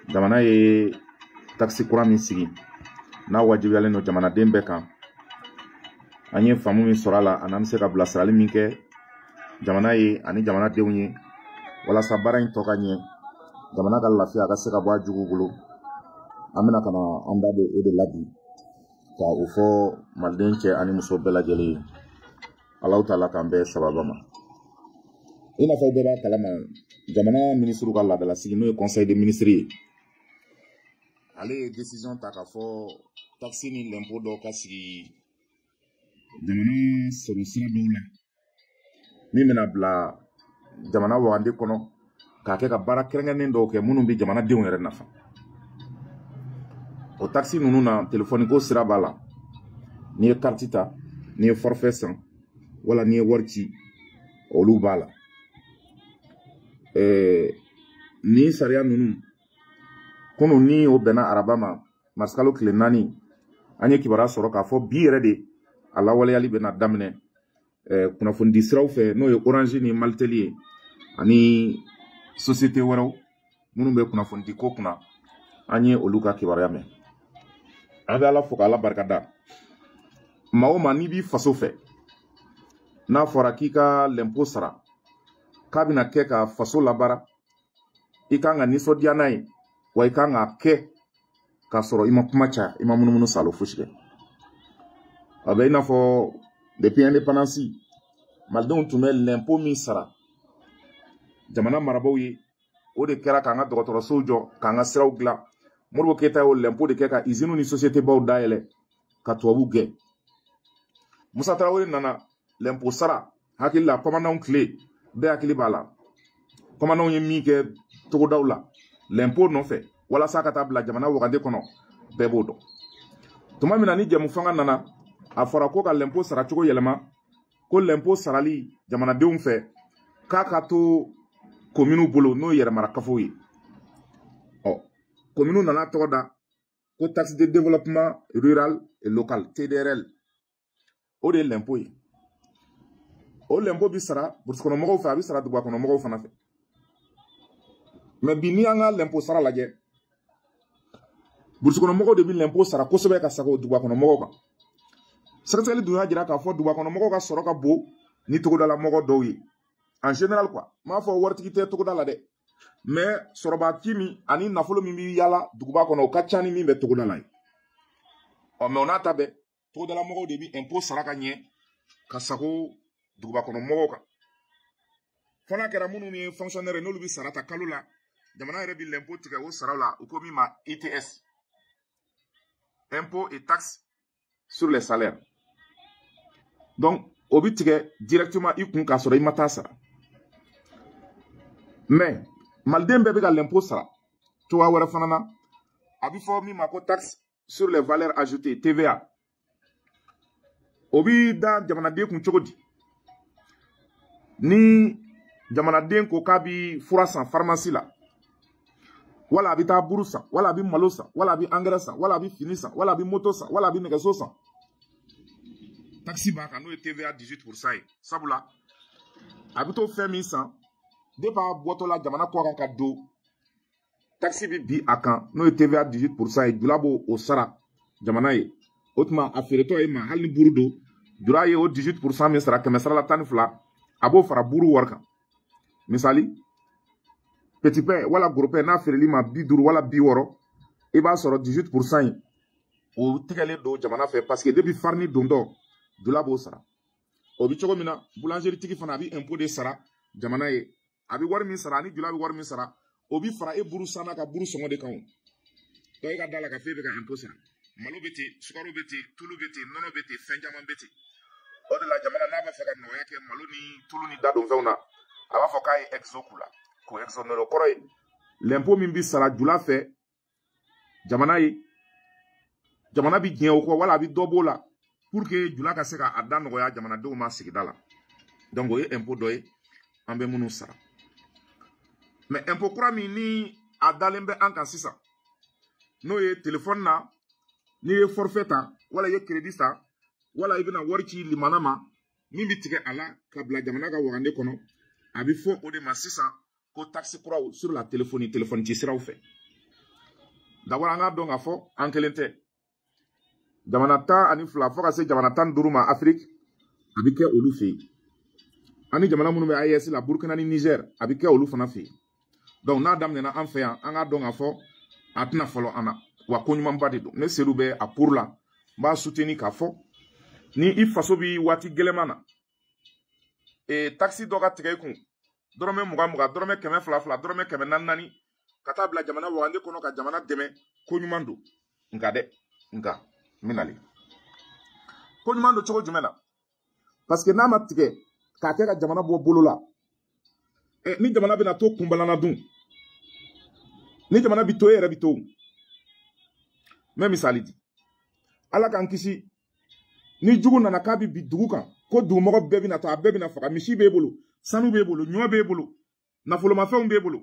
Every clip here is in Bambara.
Jamana ye taxe kura min sigi n'a wajibiyalen don jamanaden bɛɛ kan, an ye faamu min sɔrɔ a la ani an bɛ se ka bilasirali min kɛ jamana ye ani jamanadenw ye walasa baara in tɔ ka ɲɛ, jamana ka lafiya a ka se ka bɔ a juguw bolo. An bɛna ka na an da don o de la bi ka o fɔ maliden cɛ ani muso bɛɛ lajɛlen ye. Alahu taala k'an bɛɛ sababa ma. I n'a fɔ bɛɛ b'a kalama, jamana minisiriw ka laadalasigi n'o ye conseil des ministres ye, ale ye décision ta k'a fɔ taxe ni l'impôt dɔw ka sigi jamana sɔrɔ sira dɔw la min bɛna bila jamana wagande kɔnɔ k'a kɛ ka baara kɛrɛnkɛrɛnnen dɔw kɛ minnu bɛ jamanadenw yɛrɛ nafa. O taxe ninnu na, telefɔni ko sira b'a la. N'i ye carte ta, n'i ye forfait san wala n'i ye wari ci, olu b'a la. Ni sariya ninnu kunun ni o bɛnna araba ma, marisikalo tile 4, an ye kibaruya sɔrɔ k'a fɔ bi yɛrɛ de a lawaleyali bɛna daminɛ kunnafonidi siraw fɛ, n'o ye Orange ni Malitel ye ani société wɛrɛw minnu bɛ kunnafonidi ko kunna. An ye olu ka kibaruya mɛn. An bɛ Ala fo k'Ala barika da. Maa o maa n'i b'i faso fɛ, n'a fɔra k'i ka l'impôt sara k'a bɛna kɛ ka faso labaara, i kan ka nisɔndiya n'a ye, wa i kan k'a kɛ k'a sɔrɔ i ma kuma caya, i ma munumunu salo fosi kɛ. A bɛ i n'a fɔ depuis indépendance, malidenw tun bɛ l'impôt min sara jamana marabaaw ye, o de kɛra k'an ka dɔgɔtɔrɔsow jɔ, k'an ka siraw dilan. Modibo Keyita y'o l'impôt de kɛ ka usines ni société baw dayɛlɛ ka tubabuw gɛn. Musa Tarawele nana l'impôt sara, hakili la commandant tile bɛɛ hakili b'a la, commandant ye min kɛ togodaw la l'impôt nɔfɛ walasa ka taa bila jamana wagande kɔnɔ, bɛɛ b'o dɔn. Tuma min na ni jɛmu fanga nana, a fɔra ko ka l'impôt sara cogo yɛlɛma, ko l'impôt sarali jamanadenw fɛ k'a ka to kominiw bolo, n'o ye yɛrɛmarakafo ye. Ɔ, kominiw nana tɔgɔ da ko taxe de développement rural et local, TDRL. O de ye l'impôt ye. O l'impôt bi sara burusikɔnɔmɔgɔw fɛ, a bi sara dugubakɔnɔmɔgɔw fana fɛ. Mais bi, n'i y'an ka l'impôt sara lajɛ, burusikɔnɔmɔgɔw de bi l'impôt sara kosɛbɛ ka sago dugubakɔnɔmɔgɔw kan. Sɛgɛsɛgɛli dun y'a jira k'a fɔ dugubakɔnɔmɔgɔw ka sɔrɔ ka bon ni togodalamɔgɔ dɔw ye en général quoi. N m'a fɔ waritigi tɛ togoda la dɛ, mais sɔrɔbati min ani nafolo min bɛ yaala duguba kɔnɔ, o ka ca ni min bɛ togoda la ye. Ɔ, mais o n'a ta bɛɛ, togodalamɔgɔw de bi impôt sara ka ɲɛ ka sago dugubakɔnɔmɔgɔw kan. Fo n'a kɛra minnu ye fonctionnaire, n'olu bɛ sara ta kalo la, jamana yɛrɛ bɛ l'impôt tigɛ o saraw la, u ko min ma ITS, impôt et taxe sur les salaires. Donc o bɛ tigɛ directement i kun k'a sɔrɔ i ma taa sara. Mais maliden bɛɛ bɛ ka l'impôt sara cogoya wɛrɛ fana na, a bɛ fɔ min ma ko taxe sur les valeurs ajoutées, TVA. O bi da jamanaden kun cogo di? Ni jamanaden ko k'a bi fura san pharmacie la, wala a bɛ taa buru san, wala a bɛ malo san, wala a bɛ engrais san, wala a bɛ fini san, wala a bɛ moto san, wala a bɛ nɛgɛso san, taxe b'a kan, n'o ye TVA 18% ye. Sabula a bɛ t'o fɛn min san, depuis a bɔtɔ la jamana kɔ kan ka don, taxe bɛ bi a kan, n'o ye TVA 18% ye. Jula b'o o sara jamana ye. O tuma a feeretɔ ye ma, hali ni buru don, jula ye o 18% min sara, kɛmɛ sara la 12, a b'o fara buru wari kan. Misali, petit pain wala gros pain, n'a feereli ma 50 wala 60, i b'a sɔrɔ 18% in o tigɛlen don jamana fɛ, parce que depuis farini dontɔ, jula b'o sara. O bɛ cogo min na, boulangerie tigi fana a bɛ impôt de sara jamana ye. A bɛ wari min sara ani jula bɛ wari min sara, o bɛ fara e buru sanna ka buru sɔngɔ de kan. O donc e ka da la ka fɔ e bɛ ka impôt sara. Malo bɛ ten, sukaro bɛ ten, tulu bɛ ten, nɔnɔ bɛ ten, fɛn caman bɛ ten. O de la jamana n'a b'a fɛ ka nɔgɔya kɛ malo ni tulu ni dadonfɛnw na, a b'a fɔ k'a ye exo k'u la, k'o exonérer. O kɔrɔ ye l'impôt min bɛ sara jula fɛ jamana ye, jamana bɛ diɲɛ o kɔ wala a bɛ dɔ b'o la pour que jula ka se ka a da nɔgɔya jamanadenw ma sigida la. Donc o ye impôt dɔ ye an bɛ minnu sara. Mais impôt kura min ni a dalen bɛ an kan sisan, n'o ye téléphone na, n'i ye forfait ta wala i ye crédit san wala i bɛna wari ci limana ma, min bɛ tigɛ a la ka bila jamana ka wagande kɔnɔ, a bɛ fɔ o de ma sisan ko taxe kuraw sur la téléphonie, téléphone ci siraw fɛ. D'abord an k'a dɔn k'a fɔ an kelen tɛ. Jamana 12 fo ka se jamana 15 ma Afrique, a bɛ kɛ olu fɛ yen. Ani jamana minnu bɛ AES la, Burkina ni Niger, a bɛ kɛ olu fana fɛ yen. Donc n'a daminɛna an fɛ yan, an k'a dɔn k'a fɔ a tɛna fɔlɔ an na. Wa ko ɲumanba de don. Ne Seydou bɛ a pour la, n b'a soutenir k'a fɔ ni i faso bi waati gɛlɛman na, taxi dɔ ka tigɛ i kun dɔrɔmɛ 20 20, dɔrɔmɛ 200 2, dɔrɔmɛ 400 4, ka taa bila jamana wagande kɔnɔ ka jamana dɛmɛ, ko ɲuman don. Nka dɛ, nka n bɛ nalen. Ko ɲuman don cogo jumɛn na? Parce que n'a ma tigɛ k'a kɛ ka jamana bɔ bolo la, ni jamana bɛna to kunbalana dun, ni jamana bi to, e yɛrɛ bi to. N bɛ misali di. Ala k'an kisi, ni jugu nana k'a bi bin dugu kan, ko dugumɔgɔ bɛɛ bɛna to, a bɛɛ bɛna faga. Misi b'e bolo, sanu b'e bolo, ɲɔ b'e bolo, nafolomafɛnw b'e bolo.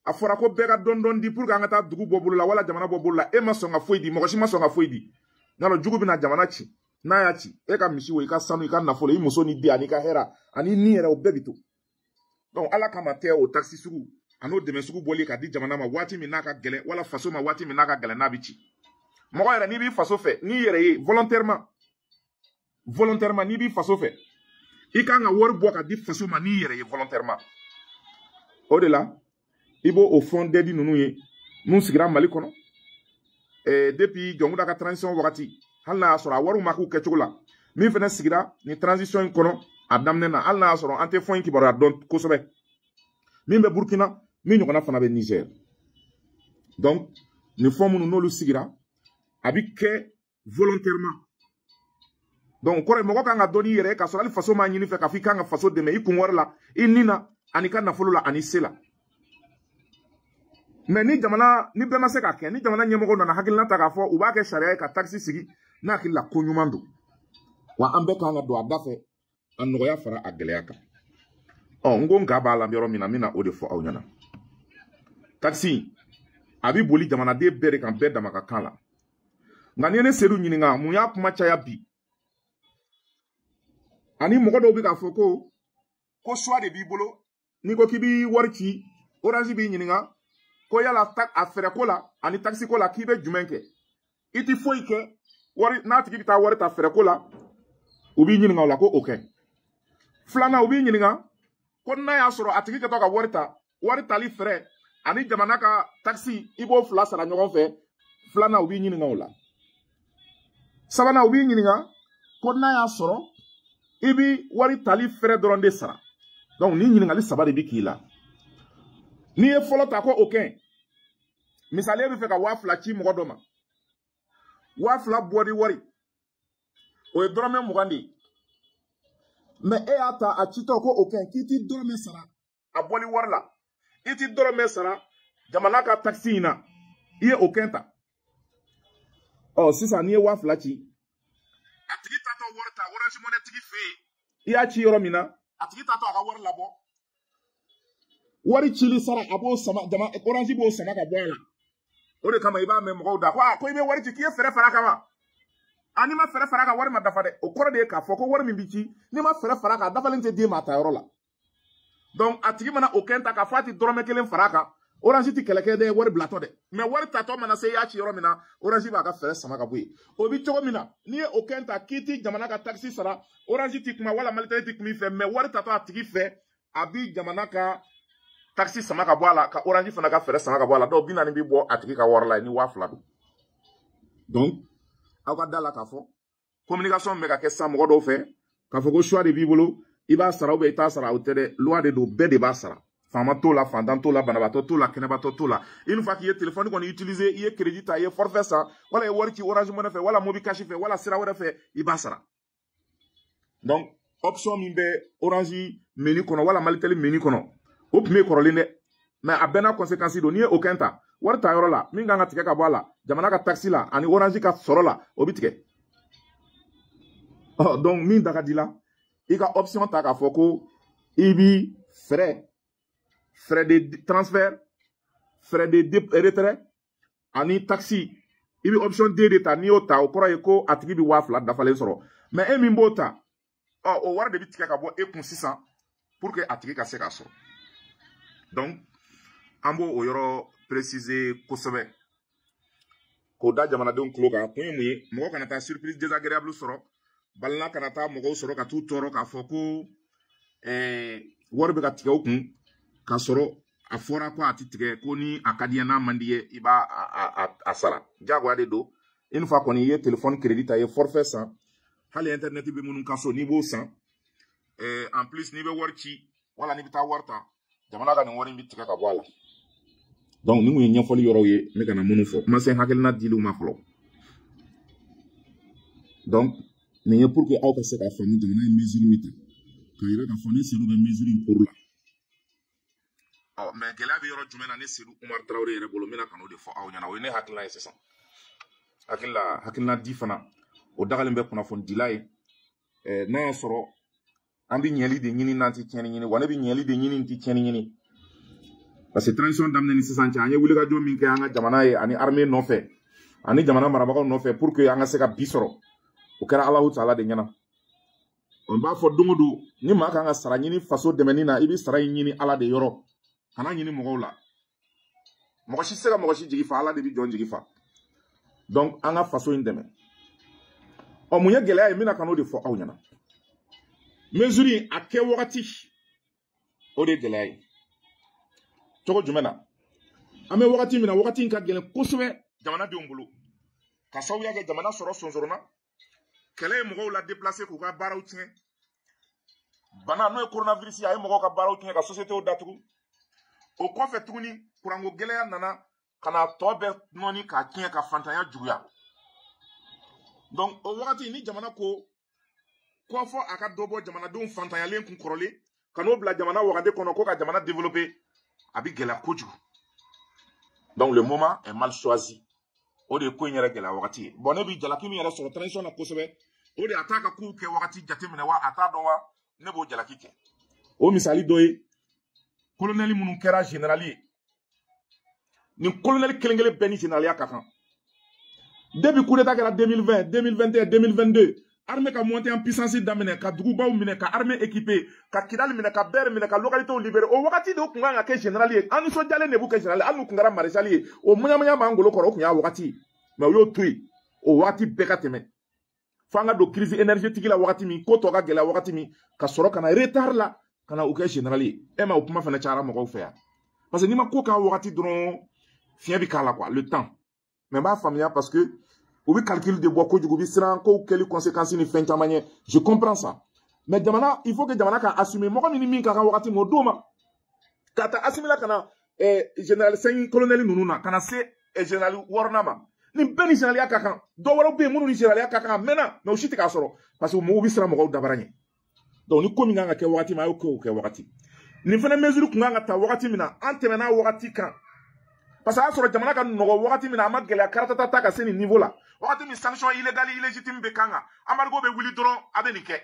A fɔra ko bɛɛ ka dɔɔni dɔɔni di pour que an ka taa dugu bɔ bolo la wala jamana bɔ bolo la. E ma sɔn ka foyi di, mɔgɔ si ma sɔn ka foyi di. Yalɔ jugu bɛna jamana ci, n'a y'a ci, e ka misi wo, i ka sanu, i ka nafolo, i muso ni den, ani i ka hɛrɛ, ani ni yɛrɛ, o bɛɛ bi to. Donc ala kama tɛ o taxi sugu a n'o dɛmɛ sugu bɔli ka di jamana ma waati min n'a ka gɛlɛn, wala faso ma waati min n'a ka gɛlɛn, n'a bi ci. Mɔgɔ yɛrɛ, n'i b'i faso fɛ, n'i yɛrɛ ye volontairement, volontairement n'i b'i faso fɛ, i kan ka wari bɔ ka di faso ma n'i yɛrɛ ye volontairement. O de la i b'o o fonds d'aide ninnu ye mun sigira Mali kɔnɔ depuis Jɔnkuda ka transition wagati, hali n'a y'a sɔrɔ a wariw ma k'u kɛcogo la. Min fana sigira nin transition in kɔnɔ a daminɛ na, hali n'a y'a sɔrɔ an tɛ fonds in kibaruya dɔn kosɛbɛ, min bɛ Burkina, min ɲɔgɔnna fana bɛ Niger. Donc nin fonds minnu n'olu sigira, a bi kɛ volontairement. Donc kɔrɔ ye mɔgɔ kan ka dɔn n'i yɛrɛ ye, k'a sɔrɔ hali faso m'a ɲini fɛ k'a fɔ i kan ka faso dɛmɛ i kun wari la, i ni na, ani ka nafolo la, ani se la. Mais ni jamana ni bɛɛ ma se k'a kɛ, ni jamana ɲɛmɔgɔw nana hakilina ta k'a fɔ u b'a kɛ sariya ye ka taxi sigi, n'a hakili la ko ɲuman don. Wa an bɛɛ kan ka don a da fɛ, a nɔgɔya fara a gɛlɛya kan. Ɔ n ko nka b'a la yɔrɔ min na, n bɛna o de fɔ aw ɲɛna. Taxi a bɛ boli jamanaden bɛɛ de kan, bɛɛ dama ka kan la. Nka n'i ye ne Seydou ɲininka mun y'a kuma caya bi, ani mɔgɔ dɔw bɛ k'a fɔ ko choix de b'i bolo, n'i ko k'i b'i wari ci, Orange b'i ɲininka ko yala a fɛɛrɛ ko la ani taxi ko la k'i bɛ jumɛn kɛ. I ti foyi kɛ, wari n'a tigi bɛ taa wari ta fɛɛrɛ ko la, u b'i ɲininka o la ko o kɛ. Filanan, u b'i ɲininka ko n'a y'a sɔrɔ a tigi kɛtɔ ka wari ta, wari tali fɛɛrɛ ani jamana ka taxi, i b'o fila sara ɲɔgɔn fɛ. Filanan, u b'i ɲininka o la. Sabanan, u b'i ɲininka ko n'a y'a sɔrɔ i bi wari tali fɛrɛ dɔrɔn de sara. Donc ni ɲininkali saba de bi k'i la. N'i ye fɔlɔ ta ko o kɛ, misali e bɛ fɛ ka 2000 ci mɔgɔ dɔ ma, 2000 bɔli wari o ye dɔrɔmɛ 20 de ye. Mais e y'a ta a citɔ ko o kɛ, k'i ti dɔrɔmɛ sara a bɔli wari la, i ti dɔrɔmɛ sara jamana ka taxi in na, i ye o kɛ ta. Ɔ sisan n'i ye 2000 ci, a tigi tatɔ wari ta Orange Money tigi fɛ yen, i y'a ci yɔrɔ min na, a tigi tatɔ a ka wari labɔ, wari cili sara a b'o sama, jama Orange b'o sama ka bɔ a la. O de kama i b'a mɛn mɔgɔw da ko aa ko i bɛ wari ci k'i ye fɛɛrɛ fara a kan wa? A n'i ma fɛɛrɛ fara a kan, wari ma dafa dɛ. O kɔrɔ de ye k'a fɔ ko wari min bɛ ci, n'i ma fɛɛrɛ fara a kan, a dafalen tɛ d'e ma a ta yɔrɔ la. Donc a tigi mana o kɛ ta k'a fɔ a ti dɔrɔmɛ kelen fara a kan, Orange ti kɛlɛ kɛ dɛ, wari bilatɔ dɛ. Mais wari tatɔ mana se i y'a ci yɔrɔ min na, Orange b'a ka fɛɛrɛ sama ka bɔ yen. O bi cogo min na, n'i ye o kɛ ta k'i ti jamana ka taxi sara, Orange ti kuma wala Malitel ti kuma i fɛ, mais wari tatɔ a tigi fɛ, a bi jamana ka taxi sama ka bɔ a la, ka Orange fana ka fɛɛrɛ sama ka bɔ a la. Donc 40 bi bɔ a tigi ka wari la ni 2000 don. Donc aw ka da la k'a fɔ communication bɛ ka kɛ sisan mɔgɔ dɔw fɛ k'a fɔ ko choix de b'i bolo, i b'a sara ou bien i t'a sara, o tɛ dɛ. Loi de don, bɛɛ de b'a sara. Faama t'o la, fantan t'o la, banabaatɔ t'o la, kɛnɛbatɔ t'o la. Une fois k'i ye téléphone kɔni utiliser, i ye crédit ta, i ye forfait san, wala i ye wari ci Orange Money fɛ, wala Mobicash fɛ, wala sira wɛrɛ fɛ, i b'a sara. Donc option min bɛ Orange menu kɔnɔ wala Malitel menu kɔnɔ, o tun bɛ kɔrɔlen dɛ, mais a bɛɛ n'a conséquence don. N'i ye o kɛ ta wari ta yɔrɔ la, min kan ka tigɛ ka bɔ a la jamana ka taxe la ani Orange ka sɔrɔ la, o bɛ tigɛ. Ɔ donc min da ka di la, i ka option ta k'a fɔ ko i bi frais de transfert, frais de retrait ani taxi, i bɛ option D de ta. N'i y'o ta, o kɔrɔ ye ko a tigi bɛ 2000 dafalen sɔrɔ. Mais e min b'o ta, ɔ o wari de bɛ tigɛ ka bɔ e kun sisan pour que a tigi ka se k'a sɔrɔ. Donc an b'o o yɔrɔ préciser kosɛbɛ. K'o da jamanadenw tulo kan, kun ye mun ye? Mɔgɔ kana taa surprise désagréable sɔrɔ, balina kana taa mɔgɔw sɔrɔ ka t'u tɔɔrɔ k'a fɔ ko wari bɛ ka tigɛ u kun, k'a sɔrɔ a fɔra ko a ti tigɛ, ko ni a ka di ye n'a man di ye i b'a a sara. Diyagoya de don. Une fois kɔni i ye téléphone crédit ta, i ye forfait san, hali internet bɛ minnu ka so n'i b'o san, en plus n'i bɛ wari ci wala n'i bɛ taa wari ta, jamana ka nin wari in bɛ tigɛ ka bɔ a la. Donc nin kun ye ɲɛfɔli yɔrɔw ye n bɛ ka na minnu fɔ, kuma se hakilina diliw ma fɔlɔ. Donc nin ye pour que aw ka se k'a faamu jamana ye mesure min ta, k'a yira k'a fɔ ne Seydou bɛ mesure in pour la. Ɔ mais gɛlɛya bɛ yɔrɔ jumɛn na ne Seydou Umar Tarawele yɛrɛ bolo, n bɛna ka n'o de fɔ aw ɲɛna. O ye ne hakilina ye sisan. Hakilina di fana o dagalen bɛ kunnafonidila ye. N'a y'a sɔrɔ an bɛ ɲɛli de ɲini n'an tɛ tiɲɛni ɲini, wa ne bɛ ɲɛli de ɲini n tɛ tiɲɛni ɲini. Parce que transition daminɛ ni sisan cɛ, an ye wulikajɔ min kɛ an ka jamana ye ani armée nɔfɛ ani jamana marabagaw nɔfɛ pour que an ka se ka bi sɔrɔ, o kɛra Alahu taala de ɲɛna. N b'a fɔ don o don, ni maa kan ka sara ɲini faso dɛmɛni na, i bɛ sara in ɲini Ala de yɔrɔ, kana ɲini mɔgɔw la. Mɔgɔ si tɛ se ka mɔgɔ si jigi fa, Ala de bɛ jɔn jigi fa. Donc an ka faso in dɛmɛ. Ɔ mun ye gɛlɛya ye, n bɛna ka n'o de fɔ aw ɲɛna. Mesure in a kɛ wagati, o de ye gɛlɛya ye. Cogo jumɛn na? An bɛ wagati min na, wagati in ka gɛlɛn kosɛbɛ jamanadenw bolo, ka sababuya kɛ jamana sɔrɔ sonsoro na, kɛlɛ ye mɔgɔw la déplacer k'u ka baaraw tiɲɛ, bana n'o ye coronavirus ye, a ye mɔgɔw ka baaraw tiɲɛ ka sociétéw datugu. O kɔfɛ tuguni, kuranko gɛlɛya nana ka na tɔ bɛɛ nɔɔni k'a tiɲɛ ka fantanya juguya. Donc o wagati ni jamana ko fɔ a ka dɔ bɔ jamanadenw fantanyalen kun kɔrɔlen ka n'o bila jamana wagande kɔnɔ ko ka jamana développer, a bɛ gɛlɛya kojugu. Donc le moment est mal choisi. O de ye ko in yɛrɛ gɛlɛya wagati ye. Bon ne bɛ jalaki min yɛrɛ sɔrɔ transition na kosɛbɛ, o de a t'a ka kow kɛ wagati jateminɛ wa a t'a dɔn wa, ne b'o jalaki kɛ. O misali dɔ ye colonel minnu kɛra général ye, nin colonel kelen kelen bɛɛ ni généraliya ka kan. Depuis coup d'état kɛra 2020, 2021, 2022, armée ka monter en puissance daminɛ, ka dugubaw minɛ, ka armée équipée, ka Kidal minɛ, ka Bɛrɛ minɛ, ka localitéw libérer, o wagati de o kun kan ka kɛ général ye. An nisɔndiyalen de b'u kɛ général ye, hali n'u kun kɛra maréchal ye, o muɲamuɲa b'an golo kɔrɔ, o kun y'a wagati. Mais o y'o to yen, o wagati bɛɛ ka tɛmɛ. Fo an ka don crise énergétique la wagati min, ko tɔ ka gɛlɛya wagati min, ka sɔrɔ ka na retard la, ka na u kɛ général ye. E ma o kuma fana cayara mɔgɔw fɛ yan. Parce que n'i ma ko k'a wagati dɔrɔn, fiɲɛ bɛ k'a la quoi, le temps. Mais n b'a faamuya parce que u bɛ calcul de bɔ kojugu, u bɛ siran kow kɛli conséquence ni fɛn caman ɲɛ. Je comprends ça. Mais jamana, il faut que jamana ka assumer mɔgɔ min ni min ka kan wagati min o d'o ma. Ka taa assumer la ka na général 5 colonel ninnu na, ka na se général wɔɔrɔnan ma. Nin bɛɛ ni généraliya ka kan. Dɔ wɛrɛw bɛ yen minnu ni généraliya ka kan a mɛnna, mais o si tɛ k'a sɔrɔ parce que mɔgɔw bɛ siran mɔgɔw dabara ɲɛ. Donc ni ko min kan ka kɛ wagati min, a y'o kɛ o kɛ wagati. Nin fana mesure kun kan ka ta wagati min na, an tɛmɛna wagati kan. Parce que a y'a sɔrɔ jamana ka nɔgɔ wagati min na, a ma gɛlɛya karatata ta ka se nin niveau la. Wagati min sanction illégale illégitime bɛ kan kan, embargo bɛ wuli dɔrɔn a bɛ nin kɛ.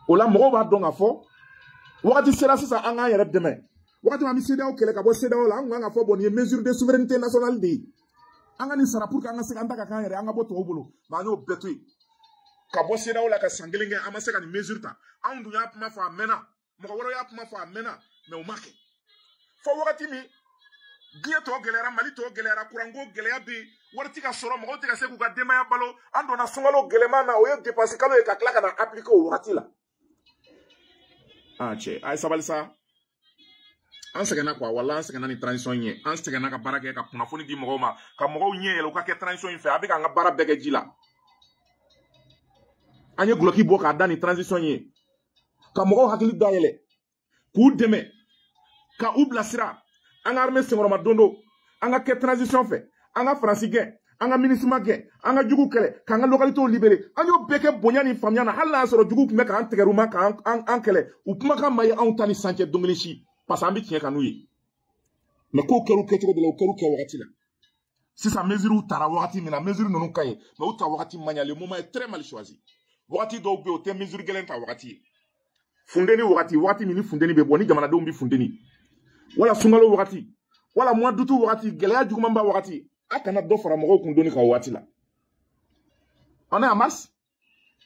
O la mɔgɔw b'a dɔn k'a fɔ wagati sera sisan an k'an yɛrɛ dɛmɛ. Wagati min an bɛ CEDEAO kɛlɛ ka bɔ CEDEAO la, an kun kan k'a fɔ bon nin ye mesure de souveraineté nationale de ye. An ka nin sara pour que an ka se k'an ta ka k'an yɛrɛ, an ka bɔ tɔw bolo. Mais an y'o bɛɛ to yen. Ka bɔ CEDEAO la ka san kelen kɛ, an ma se ka nin mesure ta. Anw dun y'a kuma fɔ a mɛnna, mɔgɔ wɛrɛw y'a kuma fɔ a mɛnna, mais o ma kɛ. Fo wagati min diɲɛ tɔ gɛlɛyara, Mali tɔ gɛlɛyara, kuranko gɛlɛya bɛ yen, wari tɛ ka sɔrɔ, mɔgɔw tɛ ka se k'u ka denbaya balo, an donna sunkalo gɛlɛman na, o ye dépense kalo ye ka tila ka na appliquer o wagati la. Ah cɛ, a ye sabali sa. An sɛgɛnna quoi, walahi an sɛgɛnna ni transition in ye. An sɛgɛnna ka baara kɛ, ka kunnafoni di mɔgɔw ma, ka mɔgɔw ɲɛ yɛlɛ u ka kɛ transition in fɛ, a bɛ k'an ka baara bɛɛ kɛ ji la. An ye guloki bɔ k'a da ni transition ye, ka mɔgɔw hakili dayɛlɛ, k'u dɛmɛ, ka u bilasira. An ka armée senkɔrɔma don don, an ka kɛ transition fɛ, an ka Faransi gɛn, an ka MINUSMA gɛn, an ka jugu kɛlɛ, k'an ka localitéw libérer. An y'o bɛɛ kɛ bonya ni faamuya na, hali n'a y'a sɔrɔ jugu tun bɛ k'an tigɛ u ma k'an kɛlɛ, u kumakan ma ye anw ta ni san cɛ don kelen si, parce que an bɛ tiɲɛ kan n'u ye. Mais kow kɛra u kɛcogo dɔ la, u kɛra u kɛ wagati la. Sisan mesures taara wagati min na, mesures ninnu ka ɲi, mais u ta wagati man ɲi, le moment est très mal choisi. Wagati dɔw bɛ yen, o tɛ mesure gɛlɛn ta wagati ye. Funteni wagati, wagati min ni funteni bɛ bɔ, ni jamanadenw bɛ funteni. Wala sunkalo wagati, wala mois d'août wagati, gɛlɛya jugumanba wagati, a kana dɔ fara mɔgɔw kun donni kan o waati la. On est en mars,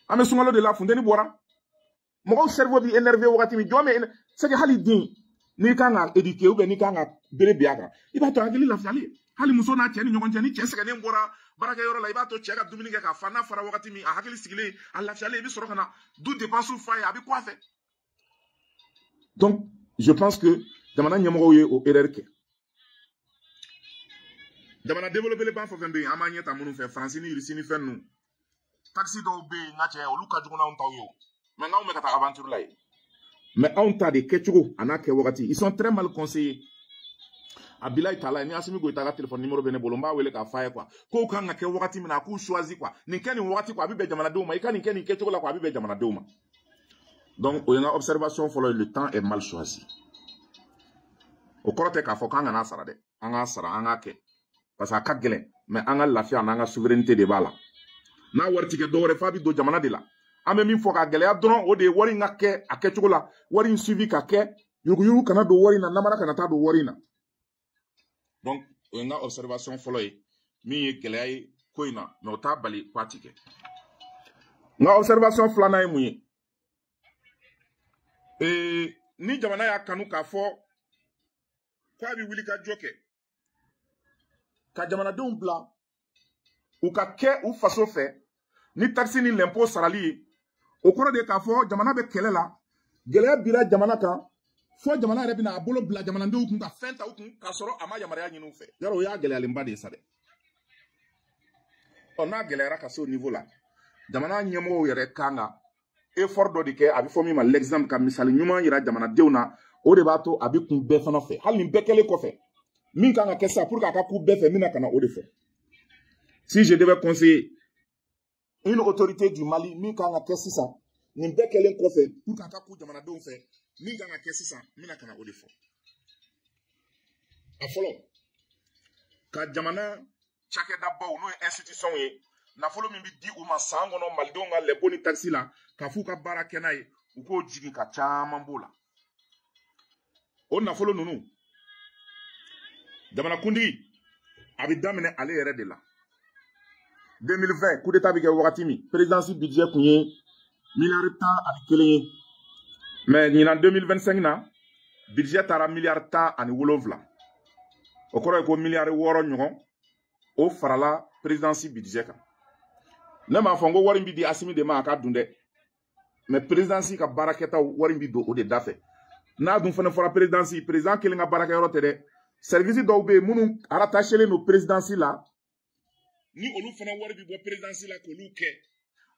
an bɛ sunkalo de la, funteni bɔra. Mɔgɔw cerveau bɛ énervé wagati min, jɔn bɛ, c'est que hali den n'i kan ka éduquer ou bien n'i kan ka bere bin a kan, i b'a to hakili lafiyalen. Hali muso n'a cɛ ni ɲɔgɔn cɛ, ni cɛ sɛgɛnnen bɔra baarakɛyɔrɔ la, i b'a to cɛ ka dumuni kɛ k'a fa, n'a fara wagati min a hakili sigilen, a lafiyalen, i bɛ sɔrɔ ka na du dépense f'a ye, a bɛ kɔ a fɛ. Donc je pense que jamana ɲɛmɔgɔw ye o erreur kɛ. Jamana développé ba fɛn fɛn bɛ yen, an b'an ɲɛ ta minnu fɛ, Faransi ni Irisi ni fɛn ninnu, taxi dɔw bɛ yen, n ka cɛ, olu ka jugu n'anw taw ye o, mais n'anw bɛ ka taa aventure la yen. Mais anw ta de kɛcogo a n'a kɛ wagati, ils sont très mal conseillés. A bilayi tala, ni Asimi Goyita ka téléphone numéro bɛ ne bolo, n b'a wele k'a f'a ye quoi, kow kan ka kɛ wagati min na, a k'u choisi quoi, nin kɛ nin wagati quoi, a bɛ bɛn jamanadenw ma, i ka nin kɛ nin kɛcogo la quoi, a bɛ bɛn jamanadenw ma. Donc o ye n ka observation fɔlɔ ye, le temps est mal choisi. O kɔrɔ tɛ k'a fɔ k'an kana sara dɛ, an k'a sara, an k'a kɛ, parce que a ka gɛlɛn, mais an ka lafiya n'an ka souveraineté de b'a la. N'a wari ti kɛ dɔwɛrɛ f'a bɛ don jamana de la. An bɛ min fɔ k'a gɛlɛya dɔrɔn, o de ye wari in ka kɛ a kɛcogo la, wari in suivi ka kɛ, yuruguyurugu kana don wari in na, namara kana taa don wari in na. Donc o ye n ka observation fɔlɔ ye, min ye gɛlɛya ye ko in na, mais o t'a bali k'a ti kɛ. N ka observation filanan ye mun ye? Ni jamana y'a kanu k'a fɔ k'a bɛ wuli ka jɔ kɛ, ka jamanadenw bila u ka kɛ u faso fɛ ni taxe ni l'impôt sarali ye, o kɔrɔ de ye k'a fɔ jamana bɛ kɛlɛ la, gɛlɛya bira jamana kan, fo jamana yɛrɛ bɛna a bolo bila jamanadenw kun ka fɛn ta u kun k'a sɔrɔ a ma yamaruya ɲini u fɛ. Yarɔ, o y'a gɛlɛyalenba de ye sa dɛ. Ɔ, n'a gɛlɛyara ka se o niveau la, jamana ɲɛmɔgɔw yɛrɛ kan ka effort dɔ de kɛ, a bɛ fɔ min ma l'exemple, ka misali ɲuman yira jamanadenw na. O de b'a to a bɛ kun bɛɛ fana fɛ. Hali nin bɛɛ kɛlen kɔfɛ, min kan ka kɛ sisan pour que a ka ku bɛɛ fɛ, n bɛna ka na o de fɔ. Si je devais conseiller une autorité du Mali, min kan ka kɛ sisan nin bɛɛ kɛlen kɔfɛ pour que a ka ku jamanadenw fɛ, min kan ka kɛ sisan, n bɛna ka na o de fɔ. A fɔlɔ, ka jamana cakɛdabaw, n'o ye institution ye, nafolo min bɛ di u ma san kɔnɔ malidenw ka lɛpo ni taxi la, k'a f'u ka baara kɛ n'a ye, u k'o jigin ka caman b'o la. O nafolo ninnu, jamanakuntigi a bɛ daminɛ ale yɛrɛ de la. 2020 coup d'état bɛ kɛ wagati min, présidence budget kun ye miliyari 11 ye, mais ɲinan 2025 na, budget taara miliyari 17. O kɔrɔ ye ko miliyari 6 ɲɔgɔn o farala présidence budget kan. Ne m'a fɔ n ko wari in bɛ di Asimi de ma a ka dun dɛ, mais présidence ka baarakɛtaw, wari in bɛ don o de da fɛ. N'a dun fana fɔra présidence, président kelen ka baarakɛyɔrɔ tɛ dɛ, service dɔw bɛ yen minnu rattachelen don présidence la, ni olu fana wari bɛ bɔ présidence la k'olu kɛ,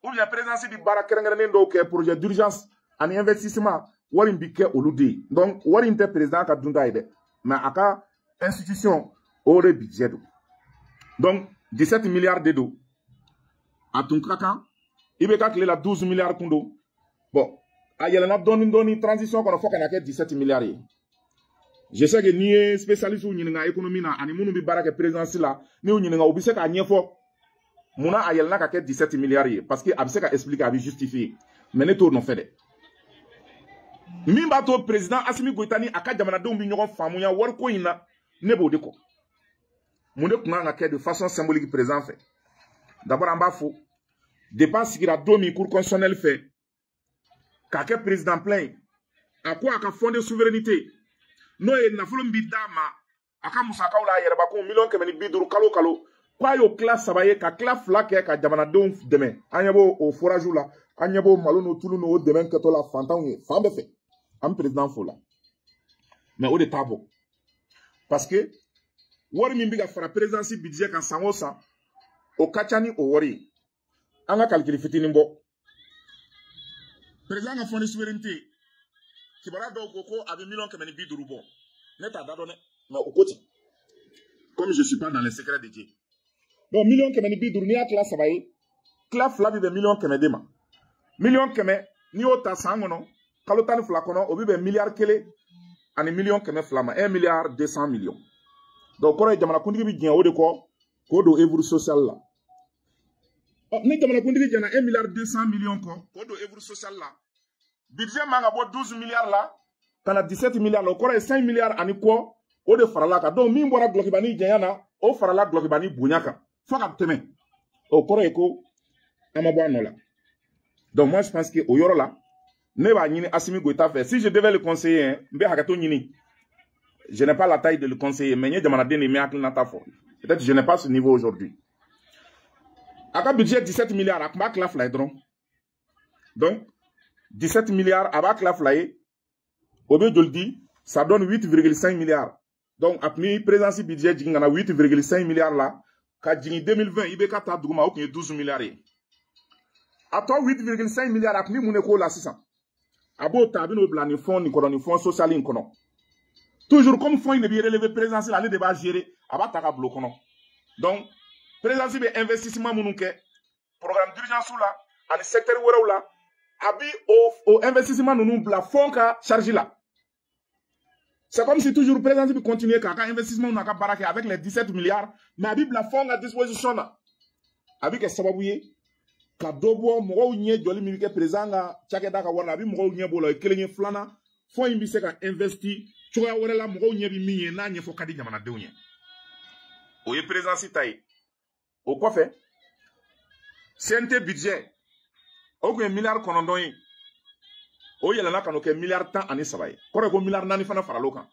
ou bien présidence bɛ baara kɛrɛnkɛrɛnnen dɔw kɛ, projet d'urgence ani investissement, wari in bɛ kɛ olu de ye. Donc wari in tɛ président ka dunta ye dɛ, mais a ka institution o de budget don. Donc 17 milliards de don, a tun ka kan IBK tile la 12 milliards kun don. Bon, a yɛlɛnna dɔɔni dɔɔni transition kɔnɔ fo ka na kɛ 17 milliards ye. Je sais que n'i ye spécialiste ɲininka économie na, ani minnu bɛ baara kɛ présidence la, n'i y'u ɲininka, u bɛ se k'a ɲɛfɔ munna a yɛlɛnna ka kɛ 17 milliards ye, parce que a bɛ se ka expliquer, a bɛ justifier. Mais ne t'o nɔfɛ dɛ. Min b'a to président Asimi Goïta ni a ka jamanadenw bɛ ɲɔgɔn faamuya wariko in na, ne b'o de kɔ. Mun de tun kan ka kɛ de façon symbolique président fɛ? D'abord, an b'a fɔ, depuis a sigira don min cour constitutionnelle fɛ k'a kɛ président plein ye, a ko a ka fonds de souveraineté, n'o ye nafolo min bi d'a ma a ka musakaw la, a yɛrɛbakun miliyɔn 150 kalo kalo, k'a y'o tila saba ye, ka tila fila kɛ ka jamanadenw dɛmɛ. An ɲɛ b'o o forage la, an ɲɛ b'o malo n'o tulu n'o dɛmɛ kɛtɔ la fantanw ye fan bɛɛ fɛ. An président fo la, mais o de t'a bɔ, parce que wari min bɛ ka fara présidence budget kan san o san, o ka ca ni o wari ye. An ka calcul fitinin bɔ. Président ka fonds de souveraineté, kibaruya dɔw ko ko a bɛ miliyɔn 150 bɔ. Ne t'a da dɔn dɛ, mais o ko ten, comme je suis pas dans les secrets de Dieu. Donc miliyɔn 150, n'i y'a tila saba ye, tila fila bɛ bɛn miliyɔn 100 de ma. Miliyɔn 100, n'i y'o ta san kɔnɔ, kalo 12 kɔnɔ, o bɛ bɛn miliyari 1 ani miliyɔn 200 ma, 1 milliard 200 millions. Donc kɔrɔ ye jamanakuntigi bɛ jɛn o de kɔ k'o don œuvre sociale la. Ɔ, ni jamanakuntigi jɛnna 1 milliard 200 millions kɔ k'o don œuvre sociale la, budget man ka bɔ 12 milliards la ka na 17 milliards la, o kɔrɔ ye 5 milliards ani kɔ o de farala kan. Donc min bɔra gulɔkibani janya na, o farala gulɔkibani bonya kan fo ka tɛmɛ. O kɔrɔ ye ko an ma bɔ a nɔ la. Donc moi je pense que o yɔrɔ la, ne b'a ɲini Asimi Goïta fɛ, si je devais le conseiller, n bɛ hakɛto ɲini, je n'ai pas la taille de le conseiller, mais n ye jamanaden de ye, n bɛ hakilinata fɔ. Peut-être je n'ai pas ce niveau aujourd'hui. A ka budget 17 milliards, a tun b'a tila fila ye dɔrɔn. Donc 17 milliards, a b'a tila fila ye, o bɛ joli di? Ça donne 8,5 milliards. Donc a tun bɛ présidence budget jigin ka na 8,5 milliards la, ka jigin 2020 IBK ta duguma, o tun ye 12 milliards ye. A tɔ 8,5 milliards, a tun bɛ mun de k'o la sisan? A b'o ta, a bɛ n'o bila nin fonds nin kɔnɔ, nin fonds social in kɔnɔ. Toujours comme fonds in de bɛ relever présidence la, ale de b'a gérer, a b'a ta ka bila o kɔnɔ. Donc présidence bɛ investissement minnu kɛ programme d'urgence la ani secteur wɛrɛw la, a bi o investissement ninnu bila fonds ka charge la. C'est comme si toujours présidence bɛ continuer k'a ka investissement n'a ka baara kɛ avec les 17 milliards, mais a bi bila fonds ka disposition na. A bɛ kɛ sababu ye ka dɔ bɔ mɔgɔw ɲɛ jɔli min bɛ kɛ président ka cakɛda ka wari la, a bɛ mɔgɔw ɲɛ b'o la. O ye kelen ye. Filanan, fonds in bɛ se ka investi cogoya wɛrɛ la, mɔgɔw ɲɛ bɛ min ye, n'a ɲɛfɔ ka di jamanadenw ye. O ye présidence ta ye. O kɔfɛ, CNT budget, o tun ye miliyari 9 ye, o yɛlɛnna ka n'o kɛ miliyari 13 ye. Kɔrɔ ye ko miliyari 4 fana faral'o kan.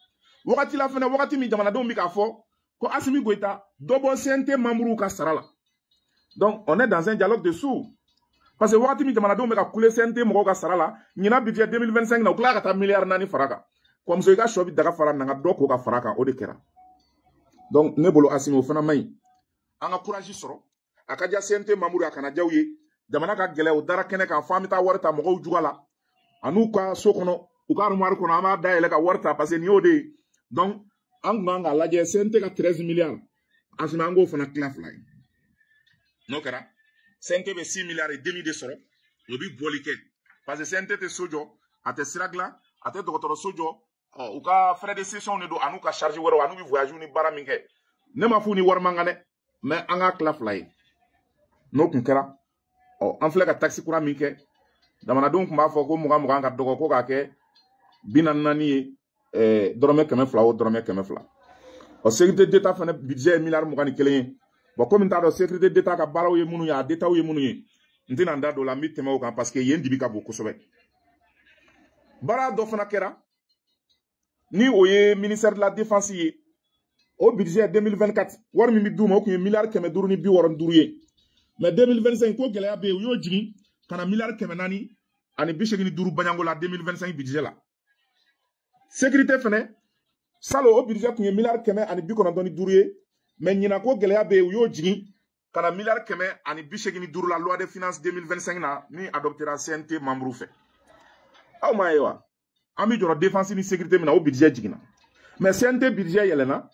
Wagati la fɛnɛ, wagati min jamanadenw bɛ k'a fɔ ko Assimi Goïta dɔ bɔ CNT membres ka sara la. Donc on est dans un dialogue de sourds, parce que wagati min jamanadenw bɛ ka kule CNT mɔgɔw ka sara la, ɲinan budget 2025 na, u tilala ka taa miliyari 4 fara kan. Kɔmuso, i ka sɔ bɛ daga fara na, ka dɔ ko ka fara kan, o de kɛra. Donc ne bolo, Assimi, o fana man ɲi. An ka courage sɔrɔ. A ka diya CNT membres, a kana diya u ye, jamana ka gɛlɛ, o dara kɛnɛ kan fo an bɛ taa wari ta mɔgɔw juga la an'u ka so kɔnɔ, u ka armoire kɔnɔ, an b'a dayɛlɛ ka wari ta, parce que nin y'o de ye. Donc an kun kan k'a lajɛ, CNT ka 13 milliards, Assimi, an k'o fana tila fila ye. N'o kɛra, CNT bɛ 6 milliards et demi de sɔrɔ, o bi bɔli kɛ, parce que CNT tɛ so jɔ, a tɛ sira dilan, a tɛ dɔgɔtɔrɔso jɔ. U ka frais de session de don an'u ka charge wɛrɛw, an'u bɛ voyage ni baara min kɛ. Ne ma f'u ni wari man kan dɛ, mais an k'a tila fila ye. N'o kun kɛra, ɔ, an filɛ ka taxe kura min kɛ, jamanadenw tun b'a fɔ ko 20 20 ka dɔgɔ, ko k'a kɛ 44 ye, dɔrɔmɛ 200 o dɔrɔmɛ 200. Ɔ, sécurité d'État fana budget ye miliyari 21 ye. Bon, komi n t'a dɔn sécurité d'État ka baaraw ye minnu ye, a détails ye minnu ye, n tɛna n da don o la, n bɛ tɛmɛ o kan, parce que yen dibi ka bon kosɛbɛ. Baara dɔ fana kɛra ni o ye ministère de la Défense ye. O budget 2024, wari min bɛ d'u ma, o tun ye miliyari 565 ye, mais 2025, ko gɛlɛya bɛ yen, u y'o jigin ka na miliyari 485 baɲanko la 2025 budget la. Sécurité fɛnɛ, salon o budget tun ye miliyari 195 ye, mais ɲinan, ko gɛlɛya bɛ yen, u y'o jigin ka na miliyari 185 la loi de finances 2025 na min adoptera CNT membre fɛ. Aw m'a ye wa, an bɛ jɔrɔ défense ni sécurité min na, o budget jiginna, mais CNT budget yɛlɛnna.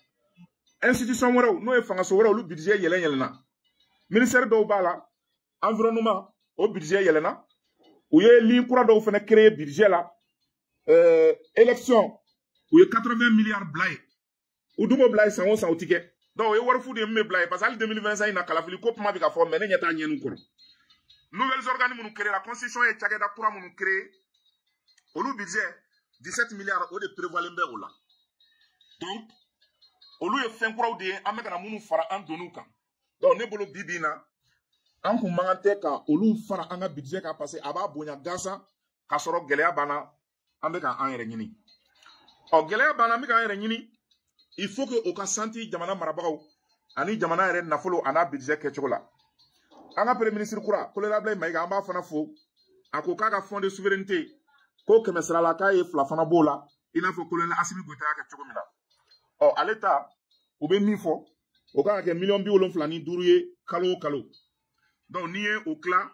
Institution wɛrɛw, n'o ye fangaso wɛrɛw, olu budget yɛlɛnna. Ministère dɔw b'a la, environnement, o budget yɛlɛnna. U ye ligne kura dɔw fana créer budget la. Élection, u ye 80 milliards bila yen. U dun b'o bila yen san o san, o ti kɛ. Donc o ye wari fu de ye min bɛ bila yen, parce que hali 2025 na, kalafili ko kuma bɛ ka fɔ, mais ne ɲɛ t'a ɲɛnu kɔrɔ. Nouvelles organes minnu créé la, constitution ye cakɛda kura minnu créé, olu budget 17 milliards, o de prévoilen bɛ o la. Donc olu ye fɛn kuraw de ye an bɛ ka na minnu fara an donn'u kan. Donc ne bolo, bi bi in na, an kun man kan tɛ ka olu fara an ka budget kan, parce que a b'a bonya gansan, k'a sɔrɔ gɛlɛya banna, an bɛ ka an yɛrɛ ɲini. Ɔ, gɛlɛya banna, an bɛ k'an yɛrɛ ɲini, il faut que o ka santi jamana marabagaw ani jamana yɛrɛ nafolo a n'a budget kɛcogo la. An ka premier ministre kura, colonel Ablaye Mayiga, an b'a fana fo. A ko k'a ka fonds de souveraineté ko 100 sira la, k'a ye fila fana b'o la, i n'a fɔ colonel Assimi Goïta y'a kɛ cogo min na. Ɔ, ale ta, u bɛ min fɔ, o kan ka kɛ miliyɔn 75 ye kalo o kalo. Donc n'i ye o tila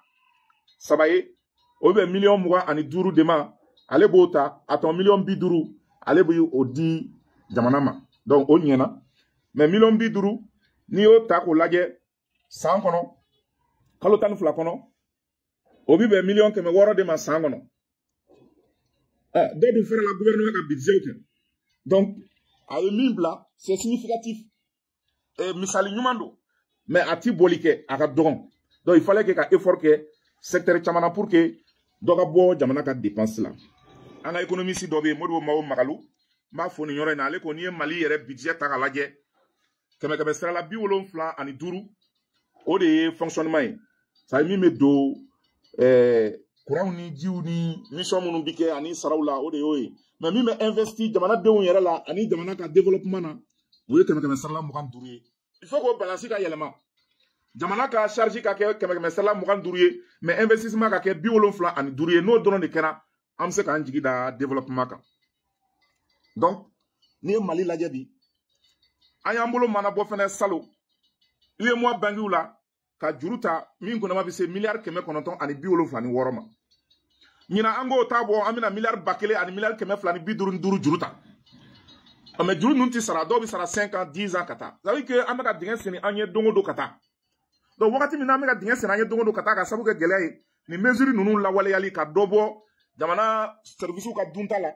saba ye, o bɛ miliyɔn 25 de ma. Ale b'o ta, a tɔ miliyɔn 50, ale bɛ o di jamana ma. Donc o ɲɛna, mais miliyɔn 50, n'i y'o ta k'o lajɛ san kɔnɔ, kalo 12 kɔnɔ, o bɛ bɛn miliyɔn 600 de ma san kɔnɔ. Ɔ, dɔ dun farala gouvernement ka budget kan. Donc a ye min bila, c'est significatif, misali ɲuman don, mais a ti bɔli kɛ, a ka dɔgɔn. Donc il fallait que ka effort kɛ secteur caman na pour que dɔ ka bɔ jamana ka dépense la. An ka économiste dɔ bɛ yen, Modibo Mao Magalu, n b'a fo nin yɔrɔ in na. Ale ko n'i ye Mali yɛrɛ budget ta k'a lajɛ, kɛmɛ kɛmɛ sira la, 75, o de ye fonctionnement ye, c'est à dire min bɛ don kuranw ni jiw ni mission minnu bi kɛ ani saraw la, o de y'o ye. Mais min bɛ investi jamanadenw yɛrɛ la ani jamana ka développement na, o ye kɛmɛ kɛmɛ sara la 25 ye. Il faut k'o balance ka yɛlɛma. Jamana ka charge ka kɛ 100 125 ye, mais investissement ka kɛ 75 ye. N'o dɔrɔn de kɛra, an bɛ se k'an jigi da développement kan. Donc n'i ye Mali lajɛ bi, an y'an bolo mana bɔ fɛnɛ salon UEMOA bankiw la ka juru ta min kɔnɔma bɛ se miliyari 976 ma. Ɲinan an k'o ta bɔ, an bɛna miliyari 1000 ani miliyari 255 juru ta. Mais juru ninnu tɛ sara, dɔw bɛ sara 5 ans, 10 ans ka taa. Ça veut dire que an bɛ ka dingɛ senni an ye don o don ka taa. Donc wagati min n'an bɛ ka dingɛ senni an ye don o don ka taa, ka sababu kɛ gɛlɛya ye, nin mesure ninnu lawaleyali ka dɔ bɔ jamana service ka dunta la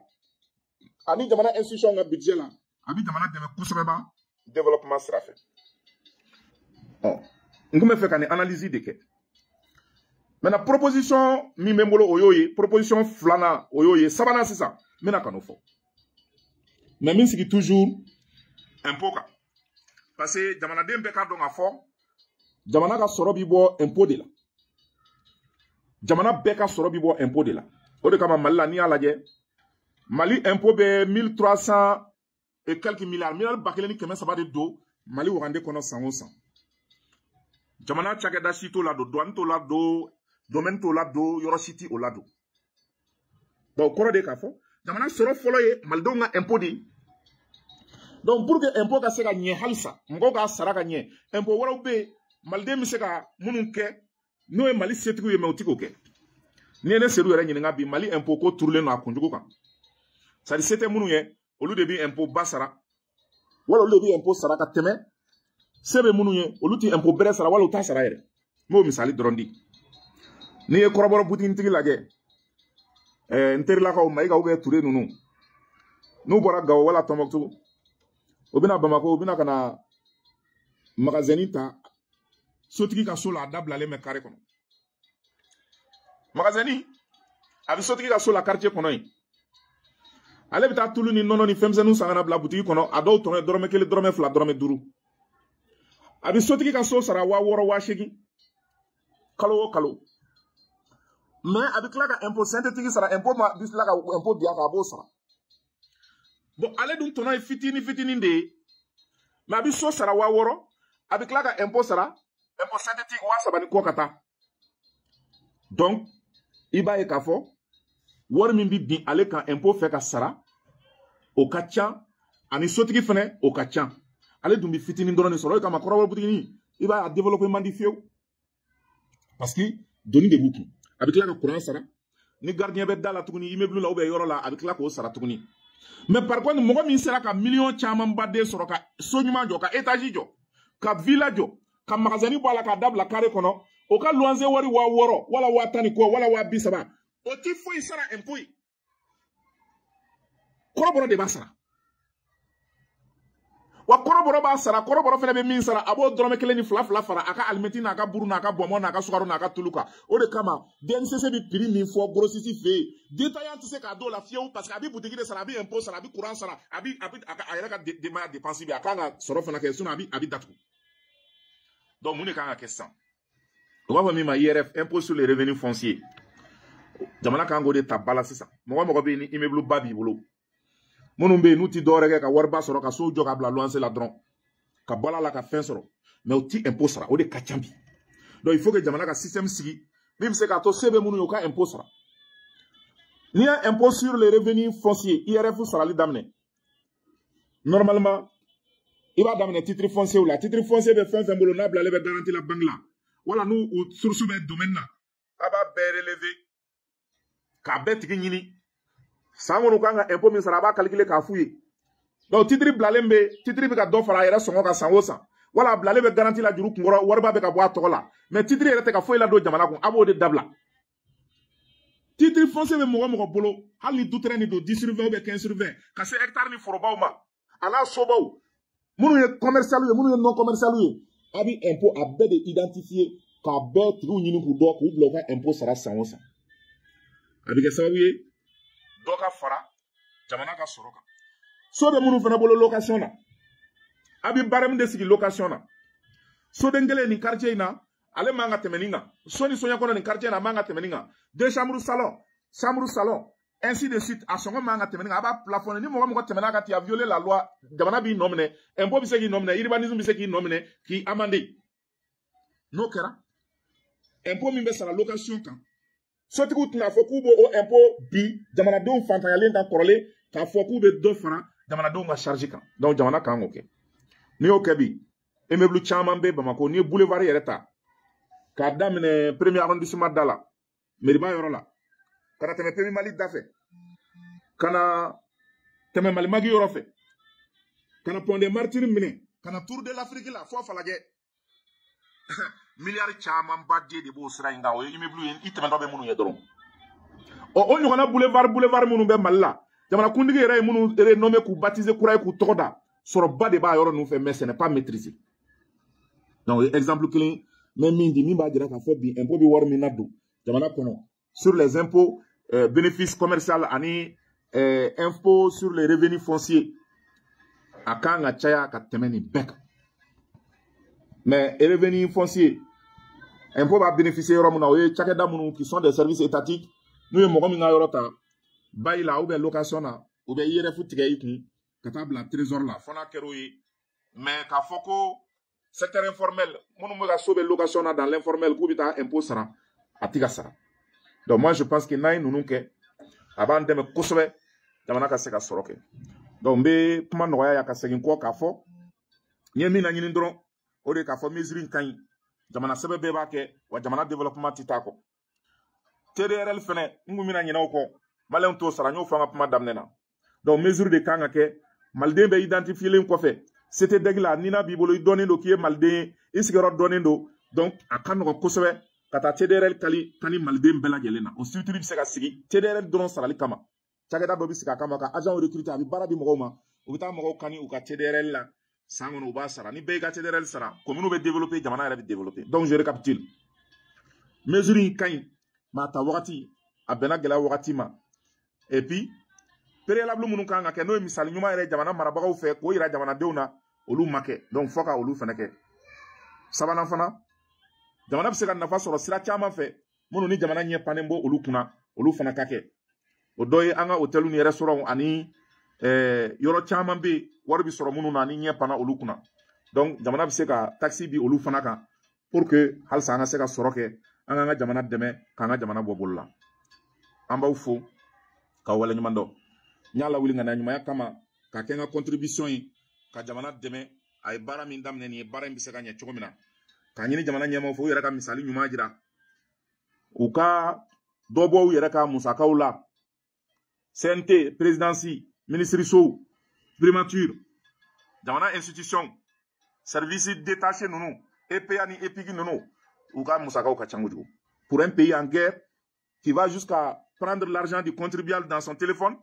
ani jamana institution ka budget la, a bɛ jamana dɛmɛ kosɛbɛ ba développement sira fɛ. Ɔ n kun bɛ fɛ ka nin analyse de kɛ. Maintenant, proposition min bɛ n bolo, o y'o ye. Proposition filanan, o y'o ye. Sabanan sisan, n bɛna ka n'o fɔ, mais min sigi toujours impôt kan, parce que jamanaden bɛɛ k'a dɔn k'a fɔ jamana ka sɔrɔ bi bɔ impôt de la. Jamana bɛɛ ka sɔrɔ bi bɔ impôt de la. O de kama Mali la, n'i y'a lajɛ, Mali impôt bɛ 1300 et quelques milliards, miliyari 1300 de don Mali wagande kɔnɔ san o san. Jamana cakɛda si t'o la don, douane t'o la don, domaine t'o la don, yɔrɔ si ti o la don. Donc o kɔrɔ de ye k'a fɔ jamana sɔrɔ fɔlɔ ye malidenw ka impôt de ye. Donc pour que impôt ka se ka ɲɛ halisa, mɔgɔw k'a sara ka ɲɛ, impôt wɛrɛw bɛ yen maliden bɛ se ka minnu kɛ, n'o ye Mali setigiw ye, mais u ti k'o kɛ. N'i ye ne Seydou yɛrɛ ɲininka bi, Mali impôt ko turulen don a kunjugu kan. C'est à dire se tɛ minnu ye, olu de bɛ impôt ba sara, wala olu de bɛ impôt sara ka tɛmɛ se bɛ minnu ye. Olu ti impôt bɛrɛ sara, wala u t'a sara yɛrɛ. N b'o misali dɔrɔn di. N'i ye kɔrɔbɔrɔ butigitigi lajɛ, n terilakaw Mayiga ou bien Ture ninnu, n'u bɔra Gawo wala Tɔnbɔkutu, u bɛna Bamako, u bɛna ka na magazɛni ta sotigi ka so la, a dabilalen bɛ kare kɔnɔ. Magazɛni a bɛ sotigi ka so la quartier kɔnɔ yen. Ale bɛ taa tulu ni nɔnɔ ni fɛnmisɛnninw san ka na bila butigi kɔnɔ. A dɔw tɔnɔ ye dɔrɔmɛ 1, dɔrɔmɛ 2, dɔrɔmɛ 5. A bɛ sotigi ka so sara 6000, 8000 kalo o kalo, mais a bɛ tila ka impôt synthétique sara. Impôt ma bɛ tila ka impôt bin a kan, a b'o sara. Bon, ale dun tɔnɔ ye fitinin fitinin de ye, mais a bɛ so sara 6000, a bɛ tila ka impôt sara, impôt synthétique 3000 ni kɔ ka taa. Donc i b'a ye k'a fɔ wari min bɛ bin ale kan impôt fɛ ka sara, o ka ca, ani sotigi fɛnɛ o ka ca. Ale dun bɛ fitinin dɔrɔn de sɔrɔ. O de kama kɔrɔbɔrɔ butiginin, i b'a ye a développé man di fiyewu, parce que doni de b'u kun. A bɛ tila ka courant sara, ni gardien bɛ da la tuguni immeuble la ou bien yɔrɔ la, a bɛ tila k'o sara tuguni. Mais par contre, mɔgɔ min sera ka miliyɔn camanba den sɔrɔ, ka so ɲuman jɔ, ka étage jɔ, ka villa jɔ, ka magasin bɔ a la k'a dabila carré kɔnɔ, o ka luwanse wari 6000 wala 10,000 ni kɔ wala 30,000, o ti foyi sara impôt ye. Kɔrɔbɔrɔ de b'a sara. Wa kɔrɔbɔrɔ b'a sara, kɔrɔbɔrɔ fana bɛ min sara, a b'o dɔrɔmɛ 1 ni 2 2 fara a ka alimɛti n'a ka buru n'a ka bɔnbɔn n'a ka sukaro n'a ka tulu kan. O de kama DNCC bɛ prix min fɔ grossiste fɛ yen, détaillant tɛ se k'a d'o la fiyewu, parce que a bɛ butigi de sara, a bɛ impôt sara, a bɛ courant sara, a bɛ a yɛrɛ ka denbaya dépense bɛ, a kan ka sɔrɔ fana kɛ, sinon a bɛ datugu. Donc mun de kan ka kɛ sisan? U b'a fɔ min ma IRF, impôt sur les revenus fonciers. Jamana kan k'o de ta ba la sisan. Mɔgɔ mɔgɔ bɛ yen ni immeuble ba b'i bolo, minnu bɛ yen n'u ti dɔwɛrɛ kɛ ka wariba sɔrɔ ka so jɔ ka bila luwanse la dɔrɔn, ka bɔ a la ka fɛn sɔrɔ, mais u ti impôt sara, o de ka ca bi. Donc il faut que jamana ka système sigi min bɛ se k'a to se bɛ minnu ye, u ka impôt sara. N'i ye impôt sur les revenus fonciers, IRF sarali daminɛ, normalement i b'a daminɛ titre foncier la. Titre foncier bɛ fɛn fɛn bolo n'a bilalen bɛ garantie la banque la, wala n'u u source bɛ domaine na, a b'a bɛɛ relever k'a bɛɛ tigi ɲini. San kɔnɔ u kan ka impôt min sara, a b'a calculer k'a f'u ye. Donc titre bilalen bɛ, titre bɛ ka dɔ fara a yɛrɛ sɔngɔ kan san o san, wala a bilalen bɛ garantie la juru kunkɔrɔ, wariba bɛ ka bɔ a tɔgɔ la, mais titre yɛrɛ tɛ ka foyi ladon jamana kun, a b'o de dabila. Titre foncier bɛ mɔgɔ mɔgɔ bolo, hali ni du terrain de don, 10 sur 20 ou bien 15 sur 20, ka se hectare ni forobaw ma, a n'a sobaw, minnu ye commercial ye, minnu ye non commercial ye, a bɛ impôt a bɛɛ de identifier k'a bɛɛ tigiw ɲini k'u dɔn, k'u bila u ka impôt sara san o san. A bɛ kɛ sababu ye dɔ ka fara jamana ka sɔrɔ kan. So bɛ minnu fana bolo location na, a bɛ barème de sigi location na. Soden kelen nin quartier in na, ale man ka tɛmɛ nin kan. So ni soɲɛ kɔnɔ nin quartier in na, a man ka tɛmɛ nin kan. Deux chambres salon, chambre salon, Ainsi de suite, a sɔngɔ man ka tɛmɛ nin kan, a b'a plafonner. Ni mɔgɔ mɔgɔ tɛmɛna kan, tu as violé la loi, jamana b'i nɔ minɛ, impôt bɛ se k'i nɔ minɛ, urbanisme bɛ se k'i nɔ minɛ, k'i amender. N'o kɛra, impôt min bɛ sara location kan, sotigiw tɛna fɔ k'u b'o o impôt bi jamanadenw fantanyalen kan kɔrɔlen, k'a fɔ k'u bɛ dɔ fara jamanadenw ka charge kan. Donc jamana kan k'o kɛ. N'i y'o kɛ bi, immeuble caman bɛ Bamakɔ, n'i ye boulevard yɛrɛ ta k'a daminɛ premier arrondissement da la, Meriba yɔrɔ la, ka na tɛmɛ Premier Mali da fɛ, ka na tɛmɛ Malimagi yɔrɔ fɛ, ka na Pont des Martyrs minɛ, ka na Tour de l'Afrique la fo Falajɛ, miliyari camanba de b'o sira in kan. O ye immeuble ye, i tɛmɛtɔ bɛ minnu ye dɔrɔn. Ɔ, o ɲɔgɔnna boulevard minnu bɛ Mali la, jamanakuntigi yɛrɛ ye minnu renommé k'u baptiser kura ye k'u tɔgɔ da, sɔrɔba de b'a yɔrɔ ninnu fɛ, mais ce n'est pas maîtrisé. Donc o ye exemple kelen n bɛ min di, min b'a jira k'a fɔ bi impôt bɛ wari min na don jamana kɔnɔ, sur les impôts bénéfices commercial ani impôt sur les revenus fonciers, a kan ka caya ka tɛmɛ nin bɛɛ kan. Mais revenu foncier, impôt b'a bénéficier yɔrɔ min na, o ye cakɛda minnu qui sont des services étatiques, n'u ye mɔgɔ min ka yɔrɔ ta bail la ou bien location na, u bɛ IRF tigɛ i kun ka taa bila trésor la, fo n'a kɛra o ye. Mais k'a fɔ ko secteur informel minnu bɛ ka so bɛ location na dans l'informel, k'u bɛ taa impôt sara, a ti ka sara. Donc moi je pense que n'an ye ninnu kɛ, a b'an dɛmɛ kosɛbɛ jamana ka se ka sɔrɔ kɛ. Donc n bɛ kuma nɔgɔya yan ka segin kɔ k'a fɔ n ye min laɲini dɔrɔn, o de ye k'a fɔ mesure in ka ɲi, jamana sɛbɛn bɛɛ b'a kɛ, wa jamana développement tɛ taa kɔ. TDRL fɛnɛ, n kun bɛna ɲinɛ o kɔ, maliyɛnw t'o sara, n y'o fɔ an ka kuma daminɛ na. Donc mesure de kan ka kɛ, maliden bɛ identifier kɔfɛ CTDEC la, ni n'a b'i bolo, i dɔnnen don k'i ye maliden ye, i sigiyɔrɔ dɔnnen don, donc a ka nɔgɔn kosɛbɛ ka taa TDRL kali kani maliden bɛɛ lajɛlen na. O structure bɛ se ka sigi TDRL dɔrɔn sarali kama, cakɛda dɔ bɛ sigi a kama ka agent recruter, a bɛ baara di mɔgɔw ma, u bɛ taa mɔgɔw kani u ka TDRL la san kɔnɔ, u b'a sara. Ni bɛɛ y'i ka TDRL sara, commune bɛ développer, jamana yɛrɛ bɛ développer. Donc je récapitule, mesure in ka ɲi, mais a ta wagati a bɛnna gɛlɛya wagati ma. Et puis préalable minnu kan ka kɛ, n'o ye misali ɲuman yɛrɛ jamana marabagaw fɛ k'o yira jamanadenw na, olu ma kɛ, donc fɔ ka olu fana kɛ. Sabanan fana, jamana bɛ se ka nafa sɔrɔ sira caman fɛ minnu ni jamana ɲɛ pannen bɔ olu kunna, olu fana ka kɛ. O dɔ ye an ka hôtel ni restaurant ani yɔrɔ caman bɛ yen wari bɛ sɔrɔ minnu na ni ɲɛ panna olu kunna. Donc jamana bɛ se ka taxe bi olu fana kan pour que halisa an ka se ka sɔrɔ kɛ, an k'an ka jamana dɛmɛ k'an ka jamana bɔ bolo la. An b'aw fo k'aw waleɲuman dɔn. N y'a lawuli ŋaniya ɲumanya kama ka kɛ n ka contribution ye ka jamana dɛmɛ. A ye baara min daminɛ nin ye, baara in bɛ se ka ɲɛ cogo min na, k'a ɲini jamana ɲɛmaaw fɛ u yɛrɛ ka misali ɲuman jira, u ka dɔ bɔ u yɛrɛ ka musakaw la. CNT, présidence, ministre sow, primature, jamana institution, service détaché ninnu, EPA ni EPIC ninnu, u ka musakaw ka ca kojugu. Pour un pays en guerre qui va jusqu'à prendre l'argent du contribuable dans son téléphone,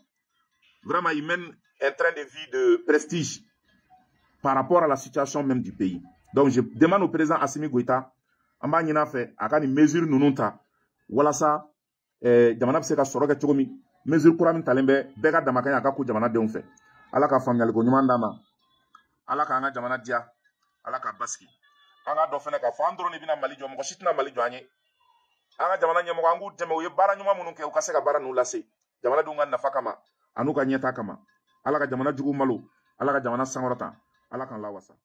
vraiment il mène un train de vie de prestige par rapport à la situation même du pays. Donc je demande au président Assimi Goïta, an b'a ɲini a fɛ a ka nin mesure ninnu ta walasa jamana bɛ se ka sɔrɔ kɛ cogo min. Mesure kura min talen bɛ, bɛɛ ka damakan ye a ka ko jamanadenw fɛ. Ala ka faamuyaliko ɲuman d'an ma, Ala k'an ka jamana diya, Ala ka basigi. An k'a dɔn fɛnɛ k'a fɔ an dɔrɔn de bɛna Mali jɔ, mɔgɔ si tɛna Mali jɔ an ye. An ka jamana ɲɛmɔgɔ, an k'u dɛmɛ, u ye baara ɲuman minnu kɛ, u ka se ka baara ninnu lase jamanadenw ka nafa kama an'u ka ɲɛta kama. Ala ka jamana jugu malo, Ala ka jamana sankɔrɔta, Ala k'an lawasa.